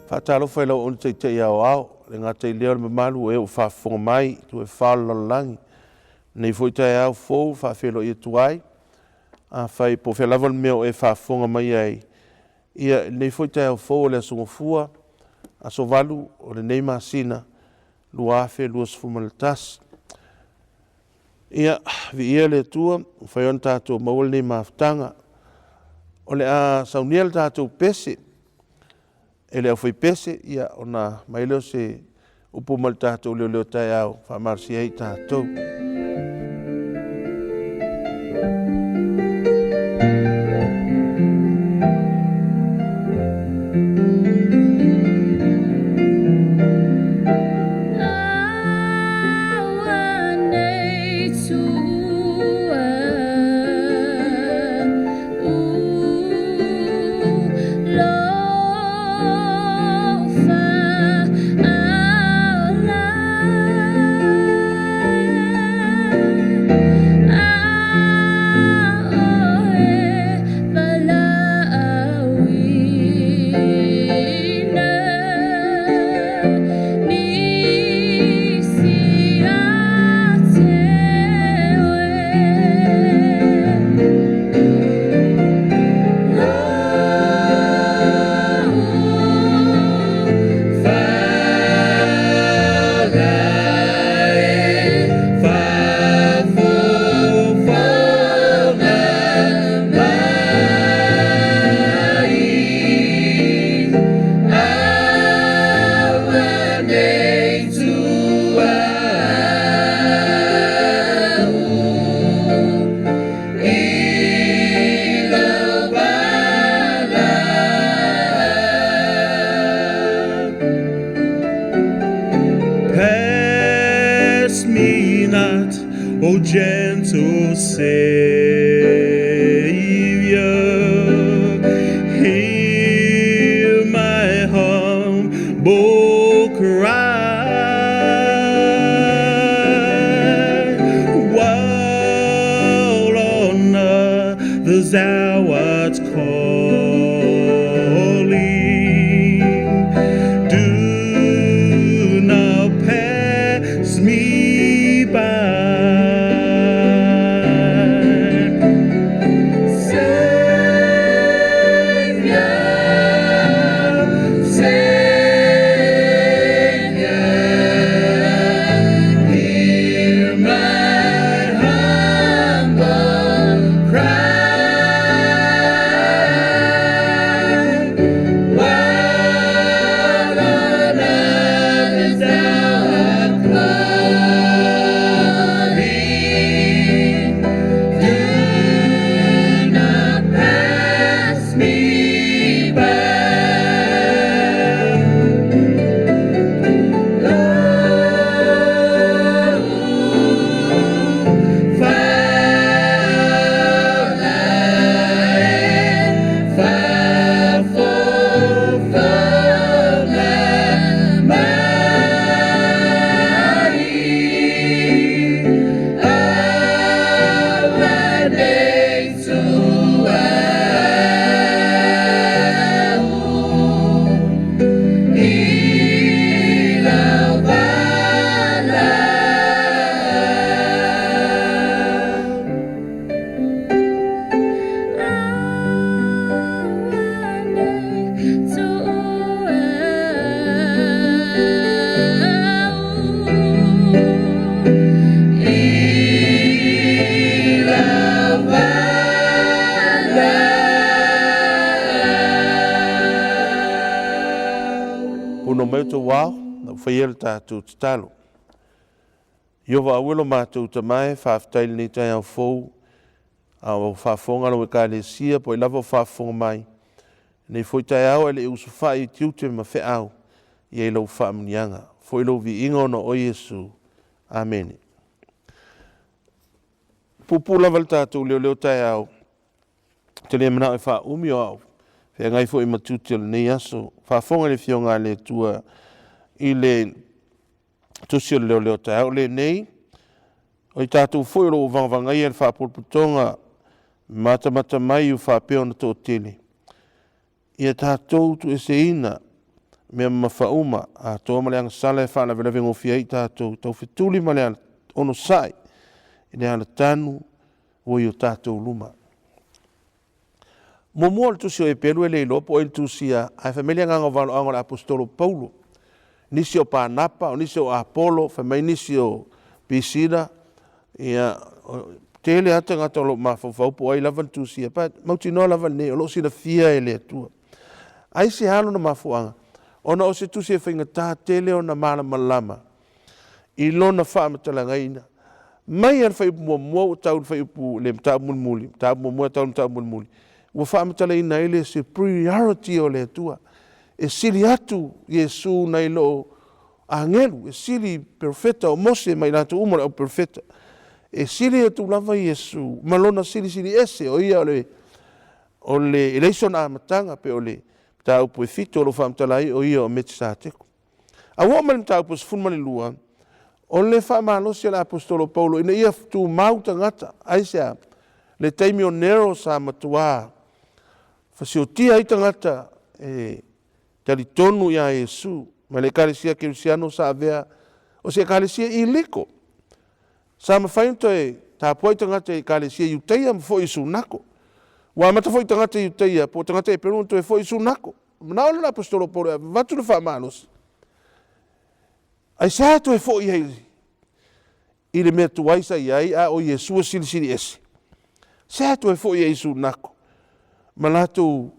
Faatalofa i lau Auauna Taitai Aoao, e le gata i lea o le mamalu o e ua faafofoga mai i itu e fa o le lalolagi. I lenei foi taeao fou e faafeiloai atu ai, afai po o fea lava le mea o e faafofoga mai ai, ia i lenei foi taeao fou o le Aso Gafua, aso 8 o lenei masina 2021. Ia, viia le Atua ua mafai ona tatou maua lenei mafutaga. O le a saunia le tatou pese e le aufaipese ona aumai lea o se upu ma le tatou leoleo taeao e faamalosia ai i tatou. Aua nei tuua Lou faaola A o e valaauina Nisi ia te oe Lou faola e faafofoga mai Aua nei tuua au i lou valaau. Pass me not, O gentle Savior. Hear my humble cry. While on others thou art calling, do not pass me by. Savior, Savior, hear my humble cry. While on others thou art calling, do not pass me by. Lo, faola e faafofoga mai. Aua nei tuua au i lau valaau. Aua nei tuua au i lau valaau. Pono mai outou ao, na ua faia le tatou tatalo. Ieova aue lo matou Tama e, faafetai i lenei taeao fou, a o faafofoga lau Ekalesia po o ai lava o faafofoga mai. Lenei foi taeao ae le i usufai i tiute ma feau, ia i lau faamanuiaga. Foi lou viiga ona o oe Iesu. Amene. Puupuu lava le tatou leoleo taeao, ou te le manao e faaumi o au feagai foi ma tiute o lenei aso. Faafofoga i le Afioga a le Atua i le tusi o le leoleo taeao lenei, o i tatou foi o lo o vagavagaia le Faalapotopotoga matamata mai ua faapea ona toatele, ia tatou tuueseina mea mamafa uma, atoa ma le agasala e faalavelave gofie ai i tatou, taufetuli ma le onosai i le alatanu ua i o tatou luma. Muamua o le tusi o Eperu e le iloa po o ai na tusia, ae fai mai le agaga o valoaga o le Aposetolo Paulo, nisi o Panapa, o nisi o Apolo, fai mai nisi o Pisila, ia, tele lava tagata o lo o mafaufau po o ai lava na tusia, but mautinoa lava lenei o lo o silafia e le Atua. Aisea lona mafuaaga? Ona o se tusi e faigata tele ona malamalama i lona faamatalaina mai lava le fuaiupu muamua ua tau i le fuaiupu le mataupu mulimuli, mataupu muamua e tau i le mataupu mulimuli, ua faamatalaina ai le superiority o le Atua. E sili atu Iesu nai lo agelu, e sili perofeta o Mose ma i latou uma o le au perofeta. E sili atu lava Iesu ma lona silisili ese, o ia o le o le e leai sona amataga pe o le mataupu e 7 o lo o faamatala ai o ia o Metisateko. A ua oo mai le mataupu e 12, o le faamalosi a le Aposetolo Paulo ina ia tumau tagata. Aisea? Le taimi o Nero sa matuā fasiotia ai tagata e talitonu ia Iesu, ma le Ekalesia Kerisiano sa avea o se ekalesia iliko. Sa mafai ona toe tapuai tagata i ekalesia Iutaia ma foi i Sunako. Ua amata foi tagata Iutaia po o tagata Eperu ona toe foi i Sunako. Manao lea o le Aposetolo Paulo e avatu le faamalosi. Aisea e toe foi ai i le mea tuai sa i ai, a o Iesu e silisili ese? Sea e toe foi ai i Sunako ma latou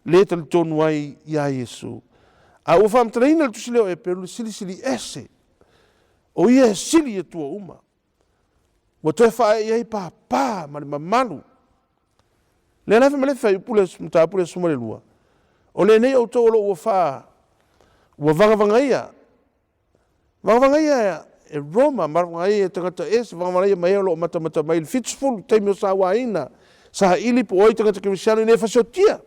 le talitonu ai iā Iesu. A ua faamatalaina le tusi lea o Eperu le silisili ese, o ia e sili i Atua uma. Ua toe faaee ai pāpā ma le mamalu. Lea la fai mai le fuaiupu le mataupu le 12, o lenei outou o lo o ua faa ua vagavagaia Vagavagaia e Roma, vagavagaia e tagata ese, vagavagaia ma e o lo o matamata mai i le 70 taimi o sauaina, saili po o ai tagata kerisiano ina ia fasiotia.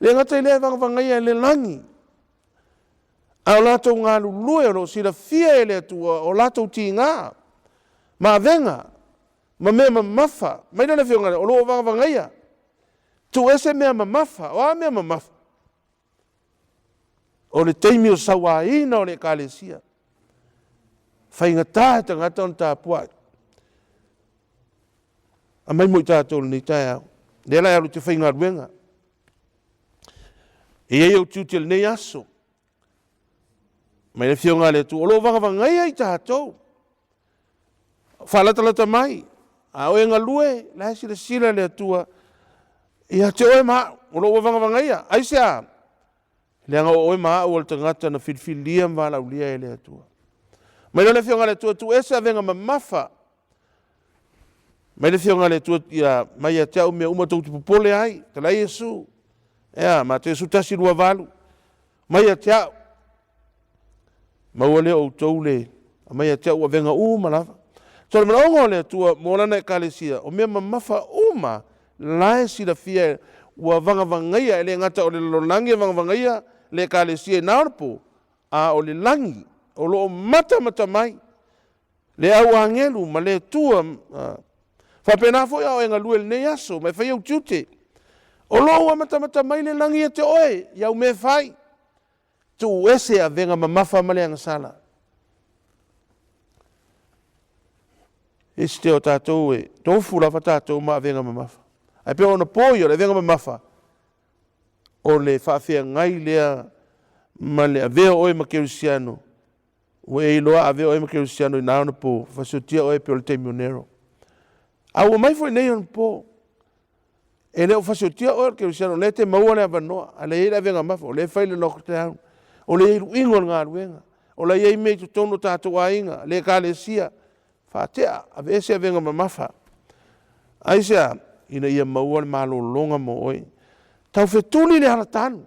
Le gata i lea e vagavagaia e le lagi, a o latou galulue o lo o silafia e le Atua o latou tiga ma avega ma mea mamafa. Mai lana afioga o lo o vagavagaia, tuu ese mea mamafa. O a mea mamafa? O le taimi o sauaina o le ekalesia. Faigata e tagata ona tapuai. Aumai mo i tatou lenei taeao. Lea la e alu te faigaluega. E i ai ou tiute lenei aso. Mai le afioga a le Atua. O lo o vagavagaia i tatou. Faalatalata mai. A o e galue, la e silasila le Atua ia te oe ma au. O lo o ua vagavagaia. Aisea? Leaga o oe ma au o le tagata na filifilia ma valaaulia e le Atua. Mai le afioga a le Atua, tuu ese avega mamafa. Mai le afioga a le Atua, ia mai ia te au mea uma tou te popole ai. Talai Iesu. Ea, Mateo 11, 28. Mai ia te au. Maua lea outou le aumai ia te au avega uma lava. So le manaoga o le Atua mo lana ekalesia, o mea mamafa uma la e silafia ua vagavagaia, e le gata o le lalolagi e vagavagaia le ekalesia i na ona po, a o le lagi o lo o matamata mai le au agelu ma le Atua. Faapena foi a o e galue i lenei aso ma e fai ou tiute, o lo o ua matamata mai le lagi ia te oe i au mea e fai. Tuu ese avega mamafa ma le agasala. Isi te o tatou e tofu lava tatou ma avega mamafa. Ae pei ona po ia o le avega mamafa, o le faafeagai lea ma le avea o oe ma kerisiano. Ua e iloa a avea oe ma kerisiano i na ona po, fasiotia oe pei o le taimi o Nero. A ua mai foi nei ona po, E le o fasiotia oe o le kerisiano, o lea e te maua le avanoa, a lea e i ai le avega mamafa, o lea e fai le lockdown, o lea e i ai luiga o le galuega, o la e i ai mea i totonu o tatou aiga, le ekalesia, faatea, aveese avega mamafa. Aisea? Ina ia maua le malologa mo oe. Taufetuli le alatanu.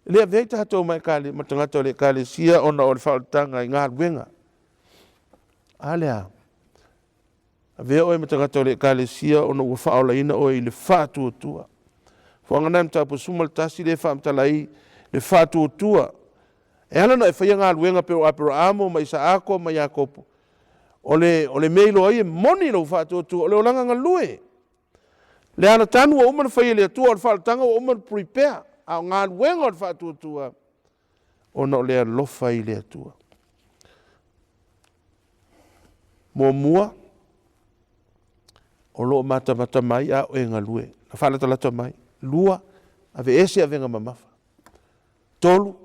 E le avea ai tatou ma, ekale, ma tagata o le ekalesia ona o le faaolataga i galuega. A lea, avea oe ma tagata o le ekalesia ona ua faaolaina oe i le faatuatua. Fuaga na mataupu 11 lea e faamatala ai le faatuatua. E ala ona e faia galuega pei o Aperaamo ma Isaako ma Iakopo. O le mea iloa ai e moni lou faatuatua, o le olaga galue. Le alatanu ua uma ona fai e le Atua, o le faaolataga ua uma ona prepare. A o galuega o le faatuatua, ona o le alofa i le Atua. Muamua, o lo o matamata mai a o e galue, na faalatalata mai. Lua, aveese avega mamafa. Tolu,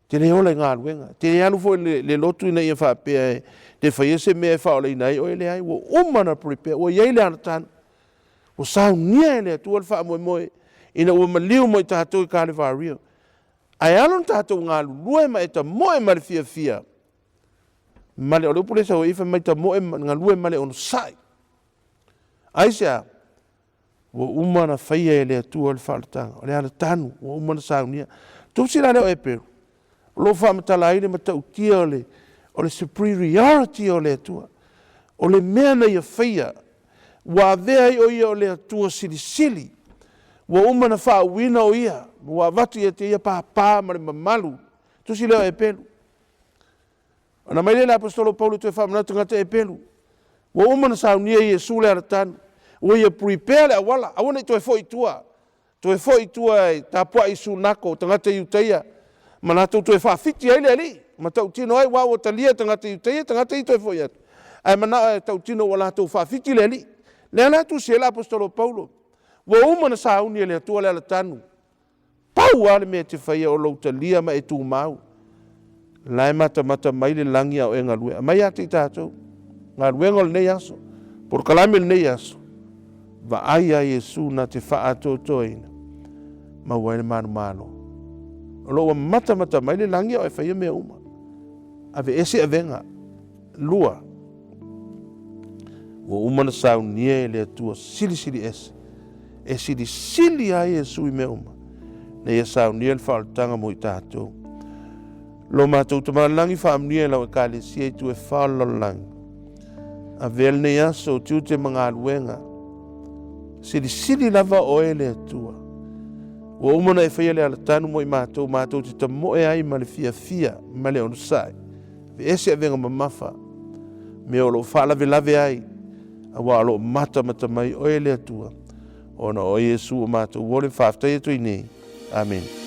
te le ola i galuega. Te le alu foi le, le lotu ina ia faapea e te faia se mea e faaolaina ai oe, leai, ua uma ona prepare, ua i ai le alatanu. Ua saunia e le Atua le faamoemoe ina ua maliu mo i tatou i Kalevario. Ae alo na tatou galulue ma e tamoe ma le fiafia. Ma le, o le upu lea sau ai fai mai tamoe ma galue ma le onosai. Aisea? Ua uma ona faia e le Atua le faaolataga, o le alatanu ua uma ona saunia. Tusi la lea o Eperu, o lo o faamatala ai le matautia o le, o le superiority o le Atua. O le mea na ia faia, ua avea ai o ia o le Atua silisili. Ua uma ona faauuina o ia, ua avatu ia te ia pāpā ma le mamalu. Tusi lea o Eperu. Ona aumai lea le Aposetolo o Paulo e toe faamanatu tagata Eperu. Ua uma ona saunia Iesu le alatanu. Ua ia prepare le auala, aua ne i toe foi i tua. Toe foi i tua e tapuai i Sunako, tagata Iutaia, ma latou toe faafiti ai le Alii, ma tautino ai, aua ua talia tagata Iutaia, tagata ia toe foi atu. Ae manao e tautino ua latou faafiti le Alii. Lea la e tusi ai le Aposetolo o Paulo. Ua uma ona sauni e le Atua le alatanu. Pau lava le mea e te faia o lou talia ma e tumau. La e matamata mai le lagi a o e galue. Aumai ia te i tatou. Galuega o lenei aso. Polokalame o lenei aso. Vaai ia Iesu na te faaatoatoaina. Maua ai le manumalo. O lo o ua matamata mai le lagi a o e faia mea uma. Aveese avega. 2. Ua uma ona saunia e le Atua silisili ese, e silisili ai Iesu i mea uma, na ia saunia le faaolataga mo i tatou. Lo matou Tama i le Lagi, faamanuia i lau Ekalesia i itu e fa o le lalolagi. Avea lenei aso o tiute ma galuega. Silisili lava oe le Atua. Ua uma ona e faia le alatanu mo i matou, matou te tamoe ai ma le fiafia ma le onosai. Aveese avega mamafa, mea o lo o faalavelave ai, auā o lo o matamata mai oe e le Atua, ona o Iesu o matou ole, faafetai atu ai nei. Amene.